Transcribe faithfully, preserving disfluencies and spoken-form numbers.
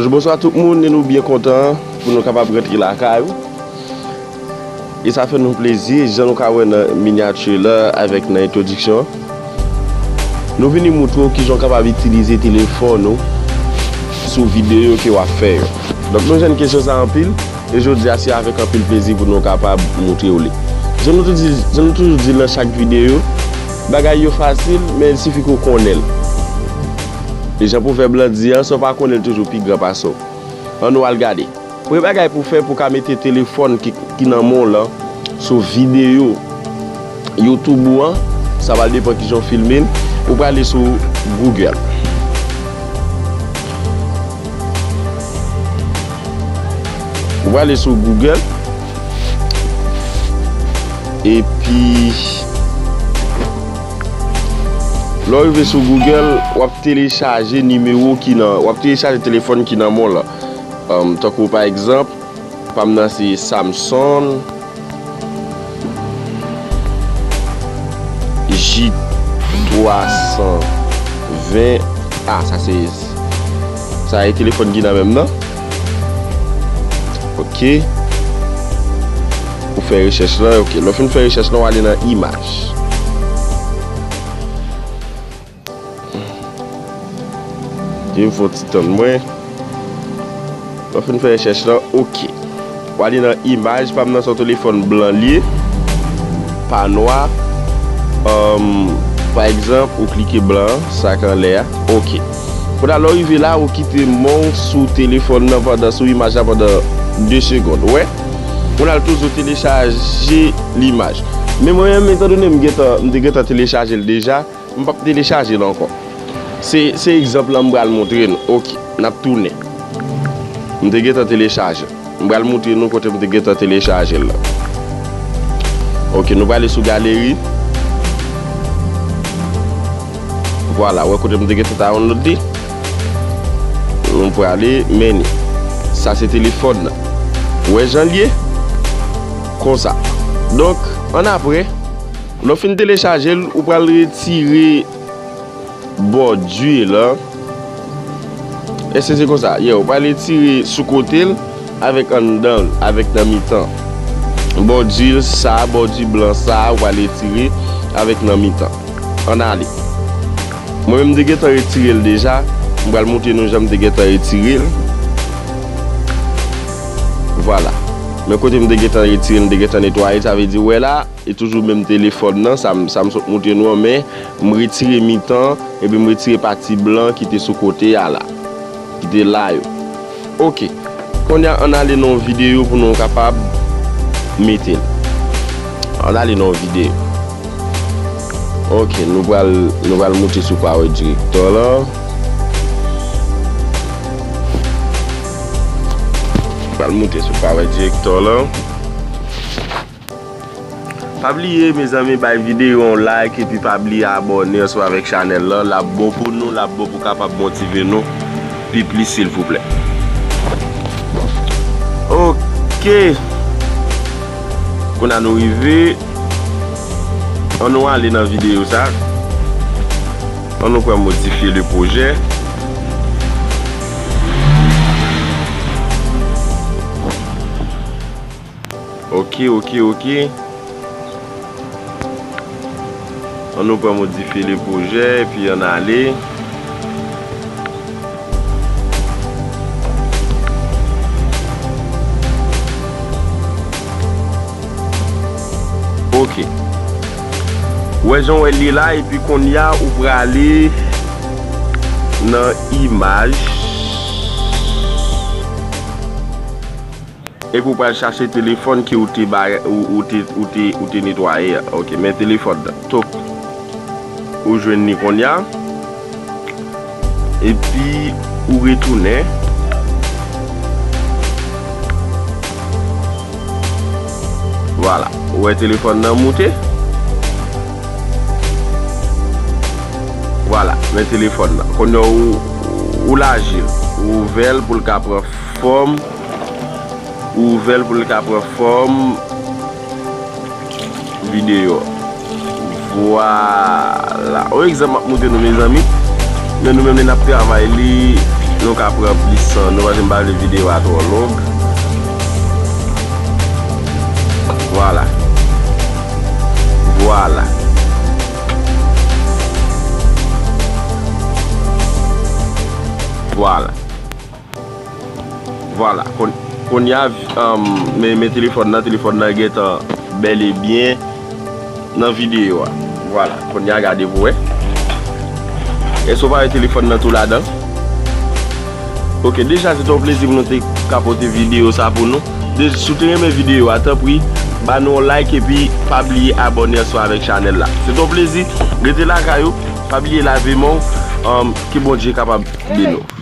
Bonswa tout moun, e nou byen kontan pou nou kapab rantre lakay ou. E sa fè nou plezi, jan nou ka wè nan minyati la avèk nan entwodiksyon an. Nou vini moutre w kijan w kapab itilize telefòn ou sou videyo ke w ap fè yo. Donk, nou jwenn kesyon sa anpil, e jodi a se avèk anpil plezi pou nou kapab moutre w li. Jan nou toujou di, jan nou toujou di nan chak videyo, bagay yo fasil, men il sifi ke w konnen l. E jan pwovèb lan di a, sa w pa konnen l toujou pi gran pase w. Ann nou al gade. Premye bagay pou w fè pou w ka mete telefòn ki, ki nan men w lan sou videyo YouTube ou an, sa pral depann kijan w filme l, ou prale sou Google. Ou prale sou Google. Epi, lè w rive sou Google, w ap telechaje nimewo ki nan, w ap telechaje telefòn ki nan men w lan. Um, tankou pa egzanp, pa m nan se Samsung J twa san ven A. Sa se, sa e telefòn ki nan men m nan. Ok. Ou fè rechèch lan, ok. Lè w fin fè rechèch lan, w ale nan imaj. Ok, m fè yon ti tann mwen. Lè w fin fè rechèch lan, ok. W ale nan imaj, pa m nan se yon telefòn blan li ye, pa nwa. Um, pa egzanp, ou klike blan, sa k anlè a. Ok. Kounye a, lè w rive la, ou kite men w sou telefòn nan pandan, sou imaj la pandan de segonn. Ou wè? Kounye a, l toujou telechaje limaj. Men mwen menm, etandone m gentan, m te gentan telechaje l deja, m p ap telechaje l ankò. Se, se egzanp lan m pral montre nou. Ok, n ap tounen. M te gentan telechaje. M pral montre nou kote m te gentan telechaje l lan. Ok, nou prale sou galeri. Vwala, wè kote m te gentan download li. Nou prale, men ni. Sa se telefòn nan. Wè jan l ye? Konsa. Donk, ann apre, lè w fin telechaje l, ou pral retire bòdi lan. Èske se konsa? Yeah, ou pral retire sou kote l avèk anndan l, avèk nan mitan. Bòdi sa, bòdi blan sa, ou pral retire avèk nan mitan. Ann ale. Mwen menm, m te gentan retire l deja. M pral montre nou jan m te gentan retire l. Vwala. Men kote m te gentan retire l, m te gentan netwaye, sa vle di, wè la, e toujou menm telefòn nan, sa m, sa m sot montre nou an, men m retire mitan, epi m retire pati blan ki te sou kote a la, ki te la yo. Ok. Kounye a, ann ale nan yon videyo pou nou kapab mete l. Ann ale nan yon videyo. Ok, nou pral, nou pral moute sou Power Director lan. Pral moute sou Power Director lan. Pa bliye, mezanmi, bay videyo yon like epi pa bliye abòne ansanm avèk chanèl lan. L ap bon pou nou, l ap bon pou kapab motive nou pi plis, silvouplè. Ok. Kounye a nou rive. Ann nou ale nan videyo sa. Ann nou pran modifye le pwojè. Ok, ok, ok. Ann nou pran modifye le pwojè, epi ann ale. Ok. Ou wè jan w wè l ye la, epi kounye a, ou prale nan imaj. Epi ou pral chache telefòn ke ou te bay, ou, ou te, ou te, ou te netwaye a. Ok, men telefòn nan. Tok. Ou jwenn li kounye a. Epi ou retounen. Vwala. Ou wè telefòn nan moute. Vwala. Men telefòn nan. Kounye a ou, ou laji l. Ou ouvè l pou l ka pran fòm. Ou ouvè l pou l ka pran fòm videyo. Vwala. Yon egzanp m ap montre nou, mezanmi. Men nou menm, lè n ap travay li, Nou ka pran plis tan nou, paske m pa vle videyo a twò long. Vwala. Vwala. Vwala. Vwala. Kon- Kounye a, um, men, men telefòn nan, telefòn nan gentan bèl e byen nan videyo a. Vwala. Kounye a, gade pou wè. Èske w pa wè telefòn nan tou ladan? Ok, deja, se te yon plezi pou nou te ka pote videyo sa pou nou. De, si w te renmen videyo a, tanpri, ba nou yon like epi pa bliye abòne ansanm avèk chanèl la. Se te yon plezi. Rete lakay ou. Pa bliye lave men w. Um, ke Bondye kapab beni w.